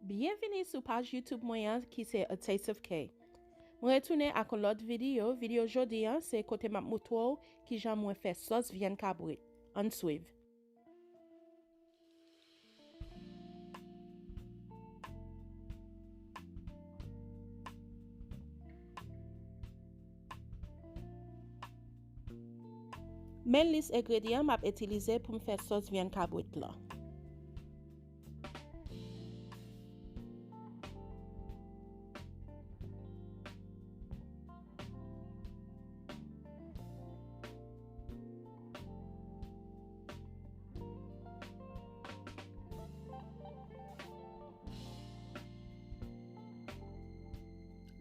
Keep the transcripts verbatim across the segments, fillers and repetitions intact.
Byenvini sou paj YouTube mwen an ki se A Taste of K. Mwen retounen ak yon lòt videyo. Videyo jodi an se kote m ap montre w kijan mwen fè sòs vyann kabrit. Ann swiv. Men lis engredyan m ap itilize pou m fè sòs vyann kabrit lan.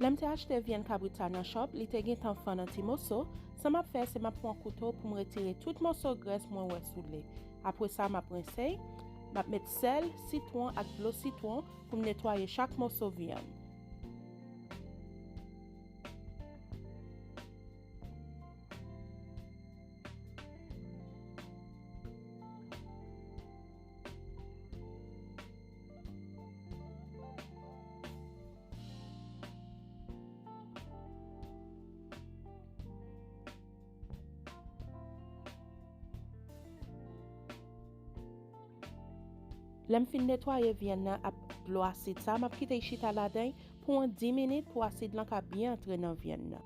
Lè m te achte vyann kabrit sa nan chòp, li te gentan fann an ti moso. Sa m ap fè, se m ap pran kouto pou m retire tout moso grès mwen wè sou li. Apre sa, m ap rense, m ap met sèl, sitwon ak dlo sitwon pou m netwaye chak moso vyann. Lè m fin netwaye vyann nan ak dlo asid sa, m ap kite l chita ladan l pou yon dis minit pou asid lan ka byen antre nan vyann nan.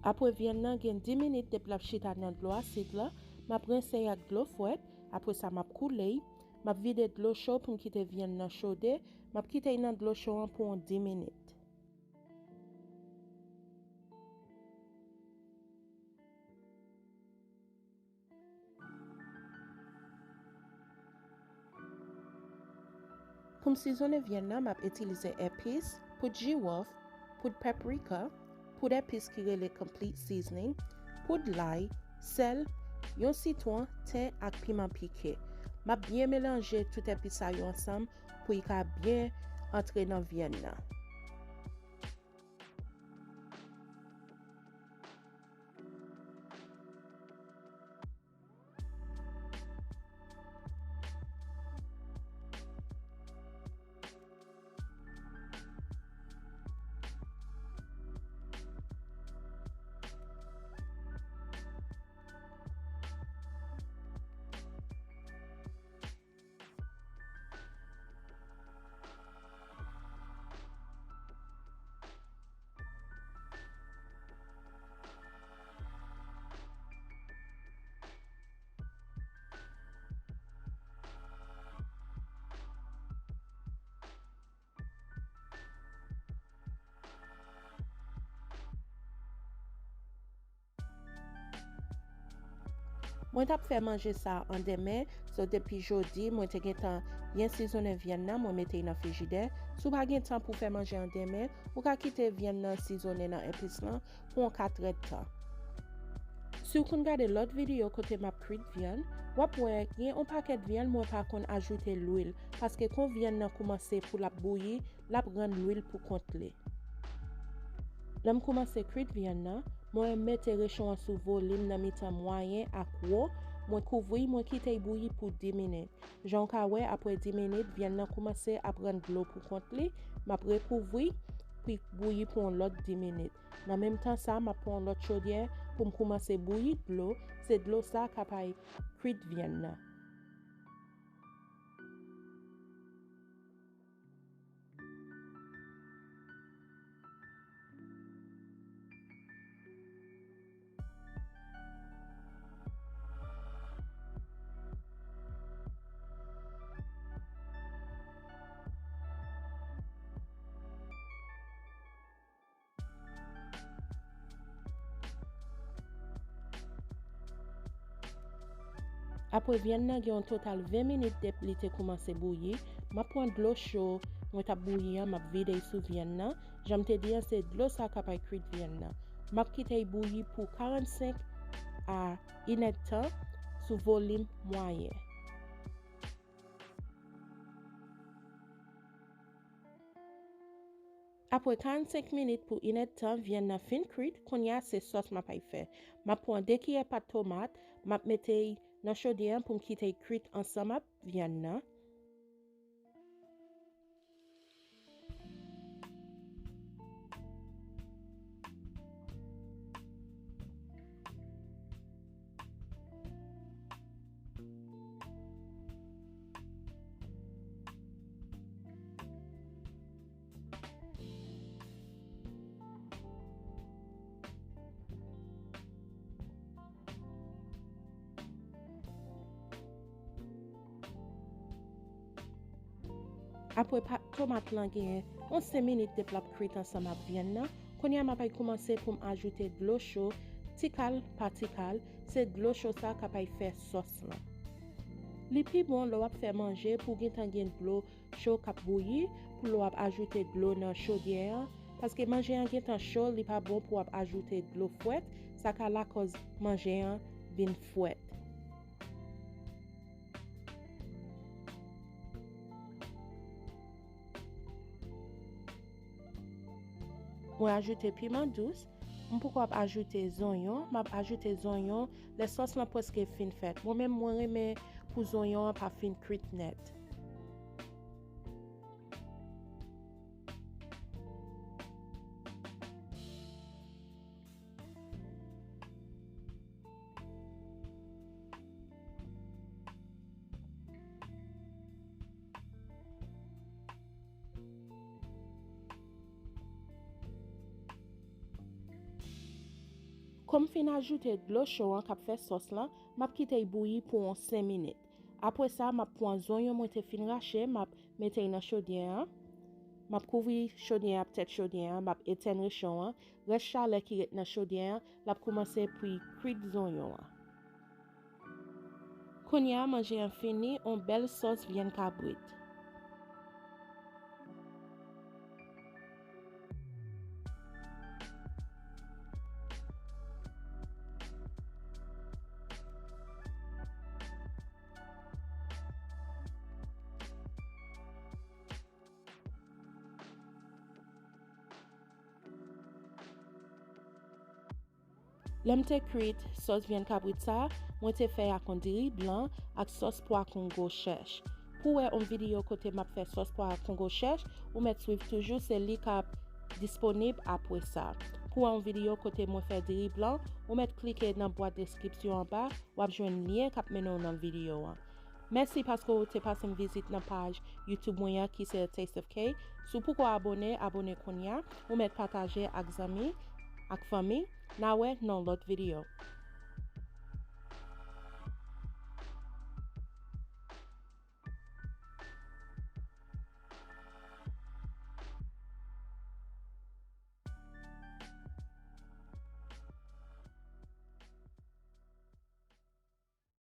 Apre vyann nan gen dis minit depi l ap chita nan dlo asid la, m ap rense l ak dlo frèt, apre sa m ap koule l, m ap vide dlo cho pou m kite vyann nan chode, m ap kite l nan dlo cho an pou yon dis minit. Pou m sizonnen vyann nan, m ap itilize epis, poud jiwòf, poud paprika, poud epis ki rele complete seasoning, poud lay, sèl, yon sitwon, ten ak piman pike. M ap byen melanje tout epis sa yo ansanm pou l ka byen antre nan vyann nan. Mwen t ap fè manje sa an demen, so depi jodi, mwen te gentan byen sizonnen vyann nan, mwen mete l nan frijidè. Si w pa gen tan pou w fè manje an demen, ou ka kite vyann nan sizonnen nan epis lan pou yon katrè tan. Si w konn gade lòt videyo kote m ap kwit vyann, w ap wè gen yon pakèt vyann mwen pa konn ajoute lwil, paske kon vyann nan koumanse pou l ap bouyi, l ap rann lwil pou kont li. Lè m koumanse kwit vyann nan, mwen mete recho an sou volim nan mitan mwayen ak wo, mwen kouvri, mwen kite l bouyi pou dis minit. Jan w ka wè, apre dis minit, vyann nan koumanse ap rann dlo pou kont li, m ap rekouvri, pou l bouyi pou yon lòt dis minit. Nan menm tan sa, m ap pran yon lòt chodyè pou m koumanse bouyi dlo, se dlo sa k ap ay kwit vyann nan. Apre vyann nan gen yon total ven minit depi li te koumanse bouyi, m ap pran dlo cho mwen t ap bouyi an, m ap vide l sou vyann nan. Jan m te di an, se dlo sa k ap ay kwit vyann nan. M ap kite l bouyi pou karannsenk a inèdtan sou volim mwayen. Apre karannsenk minit pou inèdtan, vyann nan fin kwit, kounye a se sòs m ap ay fè. M ap pran de kiyè pat tomat, m ap mete y nan chodyè an pou m kite y kwit ansanm ak vyann nan. Apre pa, tomat lan genyen yon senk minit depi l ap kwit ansanm ak vyann nan, kounye a m ap ay koumanse pou m ajoute dlo cho ti kal pa ti kal, se dlo cho sa k ap ay fè sòs lan. Li pi bon lè w ap fè manje pou w gentan gen dlo cho k ap bouyi, pou lè w ap ajoute dlo nan chodyè an, paske manje an gentan cho, li pa bon pou w ap ajoute dlo fwèt, sa ka lakòz manje an vin fwèt. Mwen ajoute piman dous. M poko ap ajoute zonyon. M ap ajoute zonyon lè sòs lan prèske fin fèt. Mwen menm, mwen renmen pou zonyon an pa fin kwit nèt. Kòm m fin ajoute dlo cho an k ap fè sòs lan, m ap kite l bouyi pou yon senk minit. Apre sa, m ap pran zonyon mwen te fin rache, m ap mete l nan chodyè an. M ap kouvri chodyè an ak tèt chodyè an, m ap etenn recho an. Rès chalè ki ret nan chodyè an, l ap koumanse pou l kwit zonyon an. Kounye a, manje an fini, yon bèl sòs vyann kabrit. Lè m te kwit sòs vyann kabrit sa a, mwen te fè y ak yon diri blan ak sòs pwa kongo chèch. Pou w wè yon videyo kote m ap fè sòs pwa kongo chèch, ou mèt swiv toujou, se li k ap disponib apre sa. Pou w wè yon videyo kote mwen fè diri blan, ou mèt klike nan bwat deskripsyon anba, w ap jwenn lyen k ap mennen w nan videyo an. Mèsi paske w te pase m vizit nan paj YouTube mwen an ki se A Taste of K. Si w poko abòne, abòne kounye a. Ou mèt pataje ak zanmi, ak fanmi. N a wè nan lòt videyo.